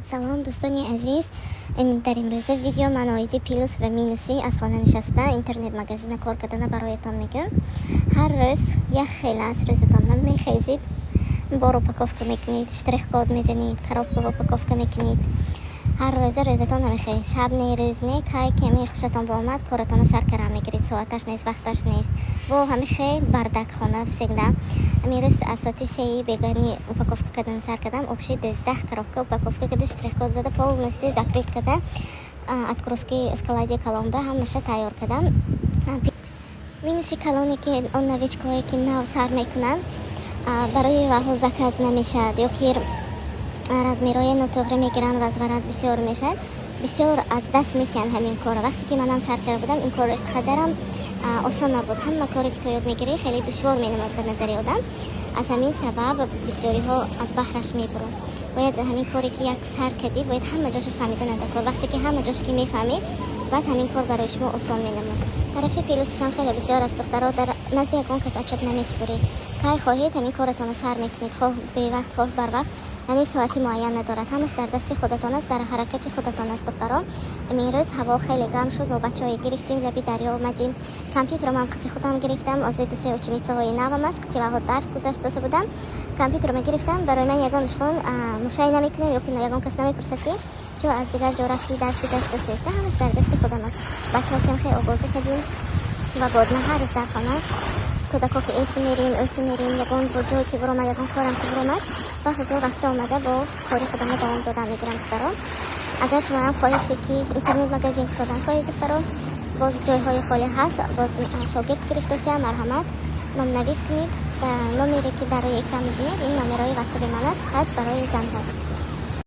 Салом, дӯстони азиз. Дар имрӯза видео ман оиди плюс ва минуси аз хона нишаста интернет магазина кор кардана бароятон мегӯям. Ҳар рӯз як хел аст рӯзатон. Мехезид, бор упаковка мекунед, штрих-код мезанед, коробка упаковка мекунед. Ҳар рӯза рӯзатон намехе, шаб не, рӯз не, кай кеми хушатон боомад, коратонро сар кара мегиред. Соаташ нест, вақташ нест, бо ҳами хел бардак хона всегда. Амирӯз аз соати 3-и бегоҳни упаковка кардан сар кардам. Общий 12 коробка упаковка карда, штрих-код зада, полностью закрыть карда, отгрузки склади калонба ҳамаша тайёр кардам. Минуси калоне, ки он новичкое, ки нав сар мекунанд, барои ваҳо заказ намешавад ё ки размерҳои нотуғрӣ мегиранд, возврат бисёр мешавад, бисёр аз даст метиҳанд ҳамин корро. Вақте ки манам сар карда будам, ин кор қадарам осон набуд. Ҳама коре, ки ту ёд мегирӣ, хеле душвор менамояд ба назари одам. Аз ҳамин сабаб бисёриҳо аз баҳраш мебуранд. Бояд ҳамин коре, ки як сар кардӣ, бояд ҳама ҷошо фаҳмида надакор. Вақте ки ҳама ҷошо ки мефаҳмӣ, баъд ҳамин кор барои шумо осон менамояд. Тарафи плюсшам хеле бисёр аст, духтаро. Дар назди ягон кас отчёт намесупоред. Кай хоҳед, ҳамин коратонро сар мекунед, хоҳ бевақт, хоҳ барвақт, яъне соати муайян надорад. Ҳамаш дар дасти худатон аст, дар ҳаракати худатон аст. Духтаро, имрӯз ҳаво хеле гарм шуд, мо бачаҳое гирифтем, лаби дарё омадем. Компютерам ҳам қити худам гирифтам. Озои дусе ученицаҳои навам аст, қити ваҳо дарс гузаштаса будам, компютерама гирифтам. Барои ман ягон ишхон мушай намекунем ё ки ягон кас намепурсад, ки чо аз дигар ҷо рафтӣ, дарс гузаштаси. Ҳамаш дар дасти худам аст. Бачаҳо кам хеле обозӣ кардем, свободно. Ҳар рӯз дар хона кӯдако ки эси мерем, ӯси мерем, ягон ҷое ки буромад, ягон корам ки буромад, ба ҳузур рафта омада, бо кори худама давом дода мегирам. Духтаро, агар шумоам хоҳише, ки интернет магазин кушодан хоҳед, духтаро, боз ҷойҳои холӣ ҳаст, боз шогирд гирифтасиям, марҳамат, номнавис кунед. Номере, ки дар рӯи экран мебинед, ин номерҳои ватсаби ман аст, фақат барои занҳо.